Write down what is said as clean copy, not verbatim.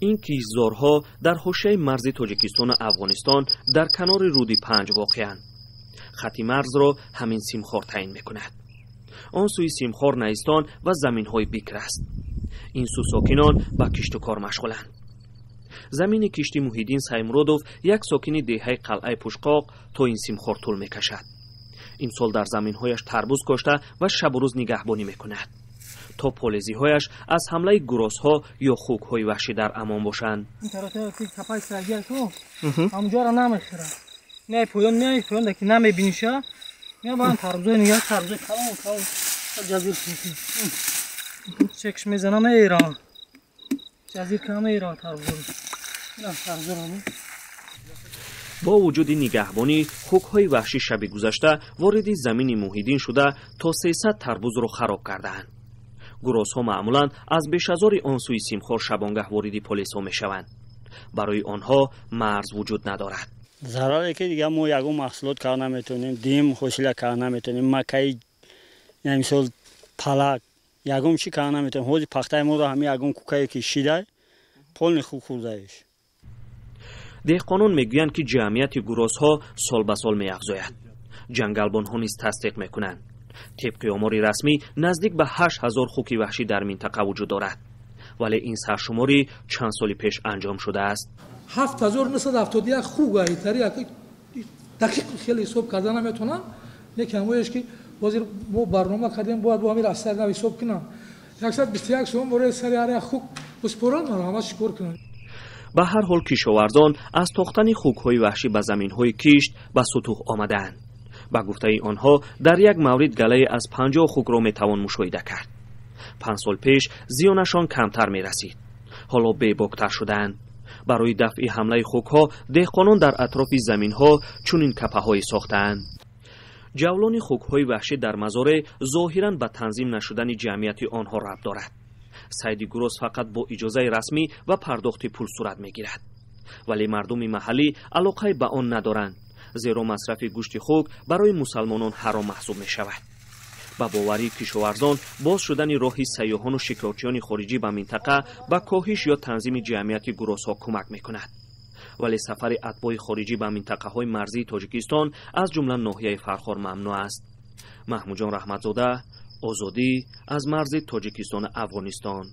Ин киштзорҳо дар ҳошияи марзи Тоҷикистону Афғонистон дар канори рӯди Панҷ воқеанд. Хати марзро ҳамин симхор таъин мекунад. Он сӯи симхор наистон ва заминҳои бикр аст. Ин сӯ сокинон ба кишту кор машғуланд. Замини кишти Муҳиддин Саймуродов, як сокини деҳаи Қалъаи Пушқоқ, то ин симхор тӯл мекашад. Имсол дар заминҳояш тарбуз кошта ва шабу рӯз нигаҳбонӣ мекунад, то полезиҳояш аз ҳамлаи гурозҳо ё хукҳои ваҳшӣ дар амон бошанд. Ҳамҷоро намехӯрад, не поён, не поён ки намебиниша, мебарам тарбузои нигаҳ, тарбузои калон калон ҷазир чекш мезана, меира ҷазир кана, меира тарбузоро, тарбузоро. Бо вуҷуди нигаҳбонӣ, хукҳои ваҳшӣ шаби гузашта вориди замини Муҳиддин шуда, то 300 тарбузро хароб кардаанд. Гурозҳо маъмулан аз бешазори он сӯи симхор шабонгаҳ вориди полесҳо мешаванд. Барои онҳо марз вуҷуд надорад. Зараре ки дига мо ягон маҳсулот карда наметавонем, дим ҳосила карда наметавонем, макаи, мисол, палак, ягон чӣ карда наметавонем. Ҳозир пахтаи моро ҳами ягон кукае ки шидай, полный хук хӯрдаиш. Деҳқонон мегӯянд, ки ҷамъияти гурозҳо сол ба сол меафзояд. Ҷангалбонҳо низ тасдиқ мекунанд. Тибқи омори расмӣ, наздик ба 8000 хуки ваҳшӣ дар минтақа вуҷуд дорад, вале ин саршуморӣ чанд соли пеш анҷом шудааст. 7971 хук айтари дақиқ хеле ҳисоб карда наметавонам, лекин ҳамоеш ки ҳозир мо барнома кардем, бояд бо ҳамин аз сари нав ҳисоб кунам. 121 сомон бораи сари ҳар як хук бисупорам, марҳамат, шикор кунам. Ба ҳар ҳол, кишоварзон аз тохтани хукҳои ваҳшӣ ба заминҳои кишт ба сутуҳ омадаанд. Ба гуфтаи онҳо, дар як маврид галае аз 50 хукро метавон мушоҳида кард. 5 сол пеш зиёнашон камтар мерасид, ҳоло бебоктар шудаанд. Барои дафъи ҳамлаи хукҳо деҳқонон дар атрофи заминҳо чунин капаҳое сохтаанд. Ҷавлони хукҳои ваҳшӣ дар мазореъ зоҳиран ба танзим нашудани ҷамъияти онҳо рабт дорад. Сайди гуроз фақат бо иҷозаи расмӣ ва пардохти пул сурат мегирад, вале мардуми маҳаллӣ алоқае ба он надоранд, зеро масрафи гӯшти хук барои мусалмонон ҳаром маҳсуб мешавад. Ба боварии кишоварзон, боз шудани роҳи сайёҳону шикорчиёни хориҷӣ ба минтақа ба коҳиш ё танзими ҷамъияти гурозҳо кӯмак мекунад, вале сафари атбои хориҷӣ ба минтақаҳои марзии Тоҷикистон, аз ҷумла ноҳияи Фархор, мамнӯъ аст. Маҳмудҷон Раҳматзода, Озодӣ, аз марзи Тоҷикистону Афғонистон.